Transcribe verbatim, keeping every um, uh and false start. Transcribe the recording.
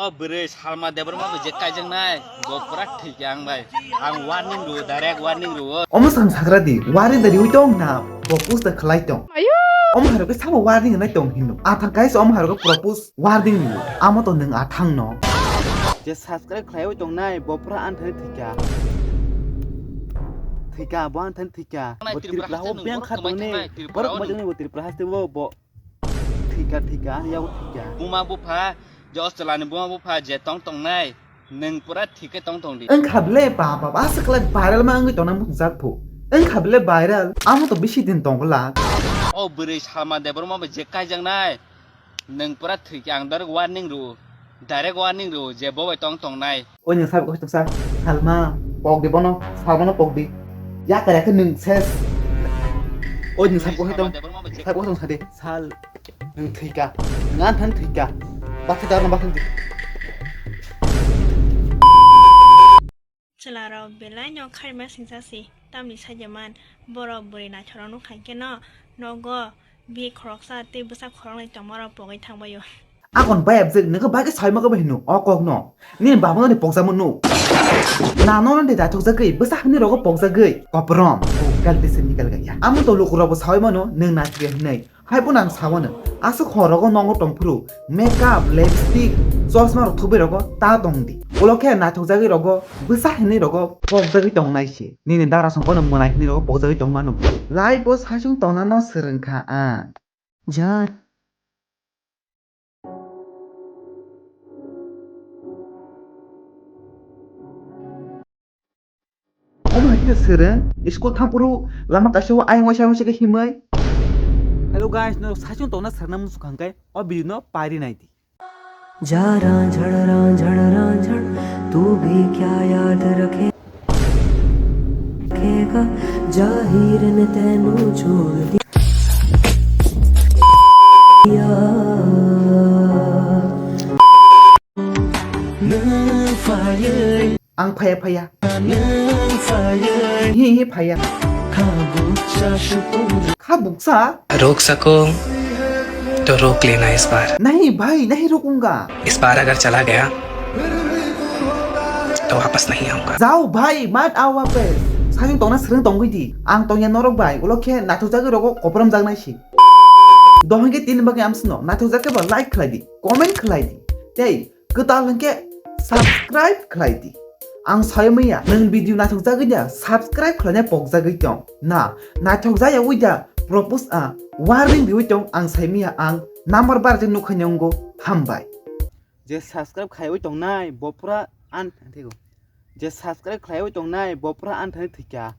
O bwrwi Salma Debbarma bai je kaijaknai, bo pura thwikha ang bai. Ang warning rwo, direct warning rwo. Omo sang sagra di, warning da riwi tong na, bo push da khlai tong. Omo harok khe sabo warning nai tong hino. Athang kaisa omo harok khe pura push warning rwo. Amo to nwng athang no. Je subscribe khlaiwi tongnai, bo pura anthani thwikha. Thwikha, bo anthani thwikha. Bo Tripura haste beng kha tongni. Borok kwmai tongni bo Tripura haste bo, bo. Thika, thika, ani yago thika. Buma bupha, je Australia ni buma bupha je tong tongnai, nwng pura thik khe tong tong di. Wngkha bele ba, ba, ba, aswk khlai viral ma wngwi tongnai muchungjak phu. Wngkha bele viral, amo to bisi din tongla. O bwrwi Salma Debbarma bai je kaijaknai, nwng pura thik khe ang direct warning rwo, direct warning rwo je bo bai tong tongnai. O nwng sabo kosong sa, Salma, pok di bono, Salma no pok di. Ya kare khe nwng ses. O nwng sabo kosong tong, sabo kosong sa di. Sal, nwng thwikha, nwng anthani thwikha. Bakhe da, bakhe di. Chwlarok belai no khairma singsa si, tamni sajaman, borok bwrwi naithok rok nukha khe no, nogo. Bi khoroksa tei bwsa khoroknwi tongmarok pogwi thangbaio. Akon bai abjek nokha bai khe saima khe bai hino o kokno. Nini baba noni pokjamo nuk. Na nono de daithokjagwi bwsa hwnwi rogo pokjagwi. Koprom. Kal tese nikal gaya. Amo to lukurokbo sawi mano nwng naithokya hwnwi. Hai phano ang sawano. Aswk horogo nongo tongphuru. Makeup, lipstick, chosma rok thubwi rogo ta tongdi. Ulo khe naithokjagwi rogo bwsa hwnwi rogo pokjagwi tongnai se. Nini dara song phano mwnai hwnwi rogo pokjagwi tongmano. Life o saichung tongnano swrwngkha ang. Jar. Omo hai khe swrwng, school thangphuru lama kaisa o ayang waisa waisa khe himwi. Hello guys, norok saichung tongna swrwngna muchung kha hwnkhe o video no pari nai di. जा रांझण रांझण रांझण तू भी क्या याद रखेगा जा हीर ने तेनू छोड़ दिया Ang phaya phaya. Hi hi phaya. Kha buksa. रोक सको तो रोक लेना इस बार। Nahi bhai, nahi rukunga. इस बार अगर चला गया तो वापस नहीं आऊंगा। Jao bhai, mat ao wapes. Sajung tongna swrwng tongwi di. Ang tongya norok bai, ulo khe naithokjagwi rogo koprom jaknai si. Dohon khe tini bagwi amsino naithokjak khe ba like khlai di, comment khlai di. Tei kwtal hwnkhe subscribe khlai di. Ang sai manya, nwng video naithokjagwi da, subscribe khlaina pokjagwi tong. Na, naithokjak yawi da, propose a, warning riwi tong, ang sai manya, ang number bar je nukha nongo, hambai. Je subscribe khaiwi tongnai, bo pura an, thego. Je subscribe khaiwi tongnai, bo pura anthani thwikha.